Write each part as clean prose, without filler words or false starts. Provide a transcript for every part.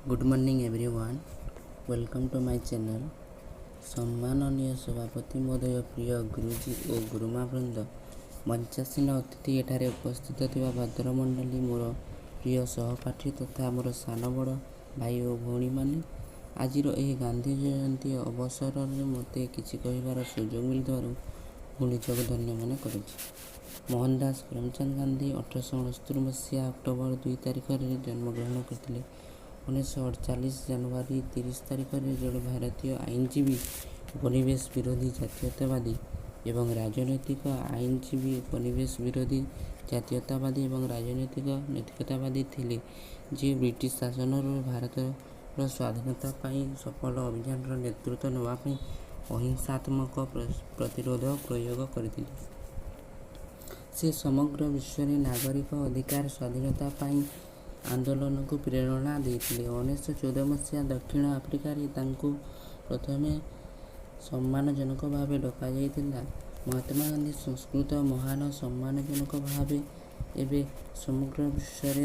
Good morning, everyone. Welcome to my channel. ସମ୍ମାନନୀୟ ସଭାପତି ମହୋଦୟ, ପ୍ରିୟ ଗୁରୁଜୀ ଓ ଗୁରୁମା ବୃନ୍ଦ, ମଞ୍ଚାସୀନ ଅତିଥି, ଏଠାରେ ଉପସ୍ଥିତ ଥିବା ଭଦ୍ରମଣ୍ଡଳୀ, ମୋର ପ୍ରିୟ ସହପାଠୀ ତଥା ମୋର ସାନ ବଡ଼ ଭାଇ ଓ ଭଉଣୀମାନେ, ଆଜିର ଏହି ଗାନ୍ଧୀ ଜୟନ୍ତୀ ଅବସରରେ ମୋତେ କିଛି କହିବାର ସୁଯୋଗ ମିଳିଥିବାରୁ ମୁଁ ନିଜକୁ ଧନ୍ୟ ମନେ କରୁଛି। ମୋହନ ଦାସ କରମଚାନ୍ଦ ଗାନ୍ଧୀ 1869 ମସିହା ଅକ୍ଟୋବର 2 ତାରିଖରେ ଜନ୍ମଗ୍ରହଣ କରିଥିଲେ। 1948 ଜାନୁଆରୀ 30 ତାରିଖରେ ଜଣେ ଭାରତୀୟ ଆଇନଜୀବୀ, ଉପନିବେଶ ବିରୋଧୀ ଜାତୀୟତାବାଦୀ ଏବଂ ରାଜନୈତିକ ଆଇନଜୀବୀ, ଉପନିବେଶ ବିରୋଧୀ ଜାତୀୟତାବାଦୀ ଏବଂ ରାଜନୈତିକ ନୈତିକତାବାଦୀ ଥିଲେ, ଯିଏ ବ୍ରିଟିଶ ଶାସନରୁ ଭାରତର ସ୍ୱାଧୀନତା ପାଇଁ ସଫଳ ଅଭିଯାନର ନେତୃତ୍ୱ ନେବା ପାଇଁ ଅହିଂସାତ୍ମକ ପ୍ରତିରୋଧ ପ୍ରୟୋଗ କରିଥିଲେ। ସେ ସମଗ୍ର ବିଶ୍ୱରେ ନାଗରିକ ଅଧିକାର, ସ୍ୱାଧୀନତା ପାଇଁ ଆନ୍ଦୋଳନକୁ ପ୍ରେରଣା ଦେଇଥିଲେ। 1914 ମସିହା ଦକ୍ଷିଣ ଆଫ୍ରିକାରେ ତାଙ୍କୁ ପ୍ରଥମେ ସମ୍ମାନଜନକ ଭାବେ ଡକାଯାଇଥିଲା। ମହାତ୍ମା ଗାନ୍ଧୀ ସଂସ୍କୃତ ମହାନ ସମ୍ମାନଜନକ ଭାବେ ଏବେ ସମଗ୍ର ବିଶ୍ୱରେ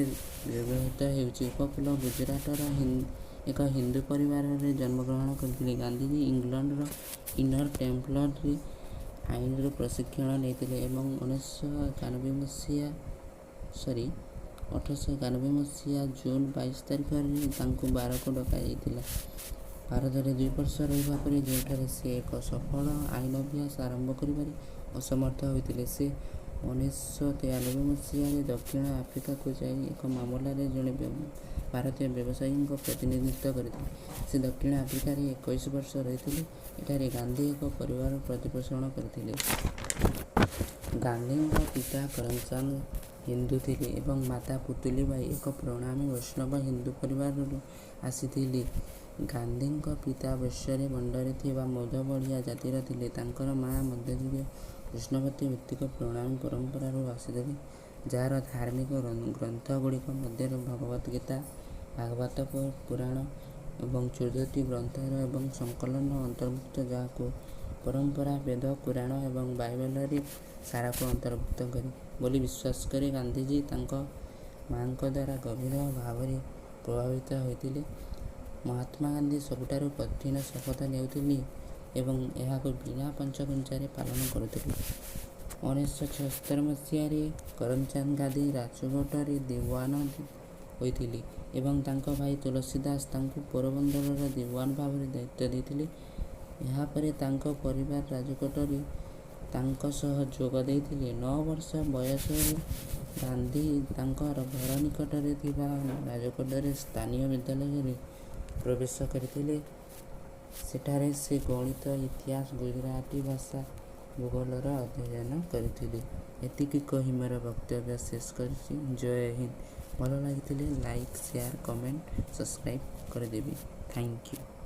ବ୍ୟବହୃତ ହେଉଛି। ଉପକୂଳ ଗୁଜରାଟର ଏକ ହିନ୍ଦୁ ପରିବାରରେ ଜନ୍ମଗ୍ରହଣ କରିଥିଲେ। ଗାନ୍ଧିଜୀ ଇଂଲଣ୍ଡର ଇନର ଟେମ୍ପଲରେ ଆଇନରୁ ପ୍ରଶିକ୍ଷଣ ନେଇଥିଲେ ଏବଂ 1991 ମସିହା, ସରି, 1891 ମସିହା ଜୁନ୍ 22 ତାରିଖରେ ତାଙ୍କୁ ବାରକୁ ଡକାଯାଇଥିଲା। ଭାରତରେ 2 ବର୍ଷ ରହିବା ପରେ, ଯେଉଁଠାରେ ସେ ଏକ ସଫଳ ଆଇନ ଅଭ୍ୟାସ ଆରମ୍ଭ କରିବାରେ ଅସମର୍ଥ ହୋଇଥିଲେ, ସେ 1993 ମସିହାରେ ଦକ୍ଷିଣ ଆଫ୍ରିକାକୁ ଯାଇ ଏକ ମାମଲାରେ ଜଣେ ଭାରତୀୟ ବ୍ୟବସାୟୀଙ୍କ ପ୍ରତିନିଧିତ୍ୱ କରିଥିଲେ। ସେ ଦକ୍ଷିଣ ଆଫ୍ରିକାରେ 21 ବର୍ଷ ରହିଥିଲେ। ଏଠାରେ ଗାନ୍ଧୀ ଏକ ପରିବାର ପ୍ରତିପୋଷଣ କରିଥିଲେ। ଗାନ୍ଧୀଙ୍କ ପିତା କରମଚାନ୍ଦ ହିନ୍ଦୁ ଥିଲେ ଏବଂ ମାତା ପୁତୁଲିବାଇ ଏକ ପ୍ରଣାମୀ ବୈଷ୍ଣବ ହିନ୍ଦୁ ପରିବାରରୁ ଆସିଥିଲେ। ଗାନ୍ଧୀଙ୍କ ପିତା ବୌସରେ ବଣ୍ଡରେ ଥିବା ମୌଧ ବଢ଼ିଆ ଜାତିର ଥିଲେ। ତାଙ୍କର ମା ମଧ୍ୟଯୁଗୀୟ ବୈଷ୍ଣବ ଭିତ୍ତିକ ପ୍ରଣାମୀ ପରମ୍ପରାରୁ ଆସିଥିଲେ, ଯାହାର ଧାର୍ମିକ ଗ୍ରନ୍ଥଗୁଡ଼ିକ ମଧ୍ୟରେ ଭଗବତ ଗୀତା, ଭାଗବତ ପୁରାଣ ଏବଂ 14ଟି ଗ୍ରନ୍ଥର ଏବଂ ସଂକଳନ ଅନ୍ତର୍ଭୁକ୍ତ, ଯାହାକୁ ପରମ୍ପରା ବେଦ, କୁରାଣ ଏବଂ ବାଇବେଲରେ ସାରକୁ ଅନ୍ତର୍ଭୁକ୍ତ କରେ ବୋଲି ବିଶ୍ୱାସ କରି। ଗାନ୍ଧିଜୀ ତାଙ୍କ ମାଙ୍କ ଦ୍ୱାରା ଗଭୀର ଭାବରେ ପ୍ରଭାବିତ ହୋଇଥିଲେ। ମହାତ୍ମା ଗାନ୍ଧୀ ସବୁଠାରୁ କଠିନ ଶପଥ ନେଉଥିଲେ ଏବଂ ଏହାକୁ ବିନା ପଛଘୁଞ୍ଚାରେ ପାଳନ କରୁଥିଲେ। 1976 ମସିହାରେ କରମଚାନ୍ଦ ଗାନ୍ଧୀ ରାଜକୋଟରେ ଦିୱାନ ହୋଇଥିଲେ ଏବଂ ତାଙ୍କ ଭାଇ ତୁଳସୀ ଦାସ ତାଙ୍କୁ ପୋରବନ୍ଦରର ଦିୱାନ ଭାବରେ ଦାୟିତ୍ୱ ଦେଇଥିଲେ। ଏହାପରେ ତାଙ୍କ ପରିବାର ରାଜକୋଟରେ ତାଙ୍କ ସହ ଯୋଗ ଦେଇଥିଲେ। 9 ବର୍ଷ ବୟସରୁ ଗାନ୍ଧୀ ତାଙ୍କ ଘର ନିକଟରେ ଥିବା ରାଜକୋଟରେ ସ୍ଥାନୀୟ ବିଦ୍ୟାଳୟରେ ପ୍ରବେଶ କରିଥିଲେ। ସେଠାରେ ସେ ଗଣିତ, ଇତିହାସ, ଗୁଜରାଟୀ ଭାଷା, ଭୂଗୋଳର ଅଧ୍ୟୟନ କରିଥିଲେ। ଏତିକି କହି ମୋର ବକ୍ତବ୍ୟ ଶେଷ କରୁଛି। ଜୟ ହିନ୍ଦ। ଭଲ ଲାଗିଥିଲେ ଲାଇକ୍, ସେୟାର, କମେଣ୍ଟ, ସବସ୍କ୍ରାଇବ୍ କରିଦେବେ। Thank you.